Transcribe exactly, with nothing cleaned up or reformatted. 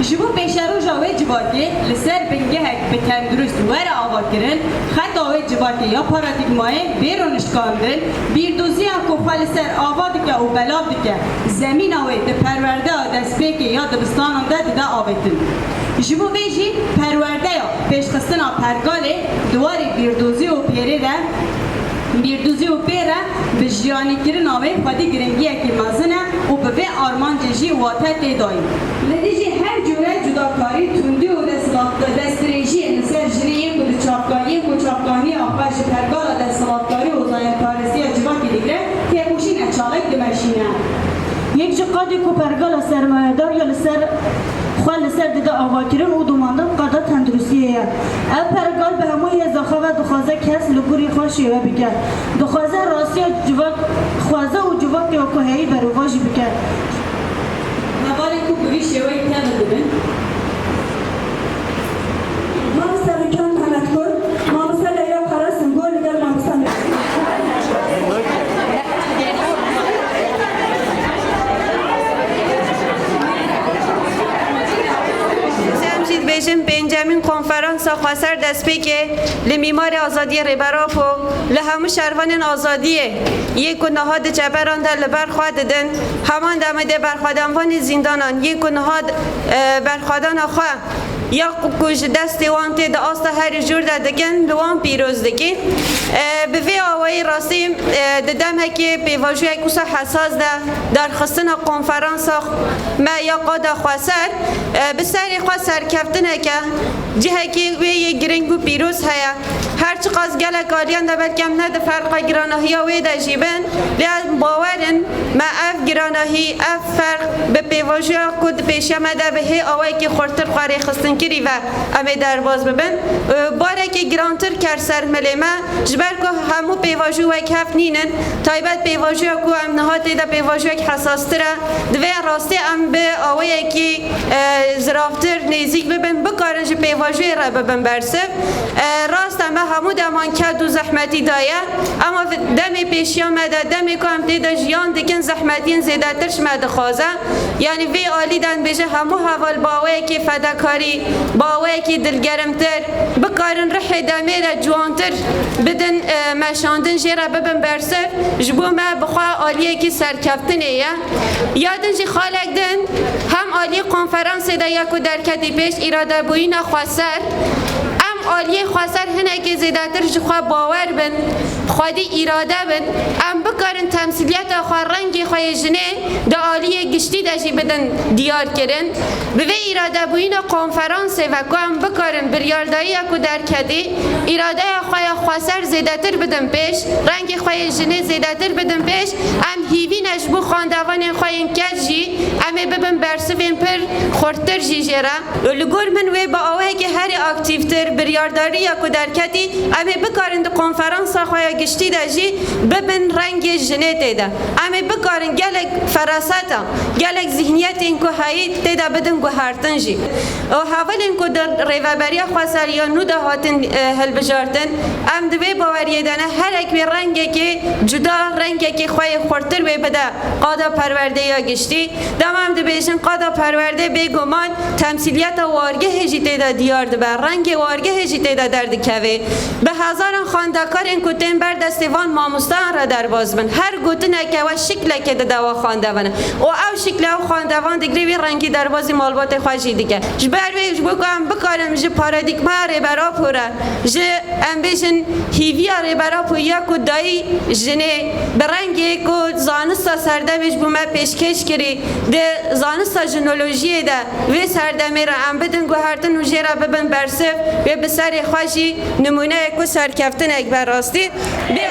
Ji bo pêşeroja wê civakê li ser bingehek bi tendurist were avakirin, xeta wê civakê ya paradîgmayê bê rûniştandin, bîrdoziya ku xwe li ser ava dike û belav dike, zemîna wê di perwerdeya destpêkê ya dibistanan de dide avêtin. Ji bo vê jî perwerdeya pêşxistina pergalê di warê bîrdozî û pêrê de, bîrdozî û pê re bi jiyanîkirina wê xwedî giringiyekî mezin e û bi vê armancê jî wate tê dayîn. Li dijî her cûre cudakarî, tundî û desthilat-, destdirêjiyên li ser jinê yên ku di çavka-, yên ku çavkaniya xwe ji pergala desthilatkarî û zayendparêstiya civakê digire, têkoşîna çalek dimeşîne. Yek ji qadê ku pergala sermayedar ya li ser xwe li ser dide avakirin û domandin qada tenduristiyê ye. Ev pergal bi hemû hêza xwe ve dixwaze kes li gorî xwe şêwe bike. Dixwaze rastiya civak xweze û civakê ku heyî berovajî bike. Hevalên ku bi vî şêweyî tevin dibin. Mamoste Rûkan Mehmetkur, mamoste Leyla Karasingol li gel mamoste Em jî dibêjin pêncemîn konferansa xweser destpêkê li Mîmarê Azadiyê Rêber Apo li hemû şervanên azadiyê yê ku niha di çeperan de li ber xwe didin, heman demê de berxwedanvanê zîndanan yê ku niha, e, berxwedana xwe ya ku ji destê wan tê di asta herî jûr de dikin, li wan pîroz dikî. E, bi vê awayî rastî, e, di demekê pêvajoyek wisa hesas de derxistina konferansa me ya qada xweser, e, bi serê xwe serkeftineke, cihekê wê yê giring û pîroz heye. Her çiqas gelek aliyan de belkem ne di ferqa giranahiya wê de jî bin, lê em bawer in me ev giranahî, ev ferq bi pêvajoya ku di pêşiya me de bi hê awayekî xurtir xwe rêxistin kirî ve em ê derbas bibin. Barekî girantir ker ser milê me, ji ber ku hemû pêvajoy wek hev nînin, taybet pêvajoya ku em niha tê de pêvajoyek hesastir e, divê rastî em bi awayekî, e, ziravtir nêzîk bibin, bikarin ji pêvajoyê re bibin bersiv. E, rast e, me hemû deman ked û zehmetî daye, ema demê pêşiya me de, demê ku em tê de jiyan dikin, zehmetiyên zêdetir ji me dixwaze. Yanî vê alî de dibêje hemû heval bi awayekî fedekarî, bi awayekî dilgerimtir, bikarin rihê demê re ciwantir bidin, e, meşandin, jê re bibin bersiv, ji bo me bi xwe aliyekî serkeftinê ye. Ya din jî xalek din hem aliyê konferansê de ya ku derketî pêş îradebûyîna xweser, em aliyê xweser hinekê zêdetir ji xwe bawer bin, xwedî îrade bin, em bikarin temsîliyeta xwe, rengê xwe yê jinê di aliyê giştî de jî bidin diyar kirin. Bi vê îradebûyîna konferansê ve ku em bikarin biryardariya ku derketî, îradeya xwe ya xweser zêdetir bidin pêş, rengê xwe yê jinê zêdetir bidin pêş, em hîvî ne ji bo xwendevanên xwe yên ked jî, em ê bibin bersivên pir xurttir jî jê re. Li gor min wê bi awayekî herî aktîvtir biryardariya ku derketî, em ê bikarin di konferansa xwe ya giştî de jî bibin rengê jinê tê de. Em ê bikarin gelek feraseta, gelek zihniyetên ku heyî tê de bidin guhertin jî. Û hevalên ku di rêveberiya xweser ya nû de hatin, e, hilbijartin, em di vê baweriyê de ne, herek wê rengekê cuda, rengekê xwe yê xurtir wê bide qada perwerdê ya giştî. Dema em dibêjin qada perwerdê, bêguman temsîliyeta wargehê jî tê de diyar dibe, rengê wargehê jî tê de derdikeve. Bi hezaran xwendekarên ku tên ber destê van mamosteyan re derbas bin, her gotineke we şiklekê dide we xwendevana û ew şikle ew xwendevan digre wî rengî derbazî malbatê xwe jî dike. Ji ber wê, ji bo ku em bikarin ji paradîgmaya Rêber Apo re, ji, em bêjin, hîviya Rêber Apo ya ku dayî jinê bi rengê ku zanista serdemê ji bo me pêşkêş kirî, di zanista jinolojiyê de vê serdemê re em bidin guhertin û jê re bibin bersiv, wê bi serê xwe jî nimûneyek û serkeftinek be rastî. Bê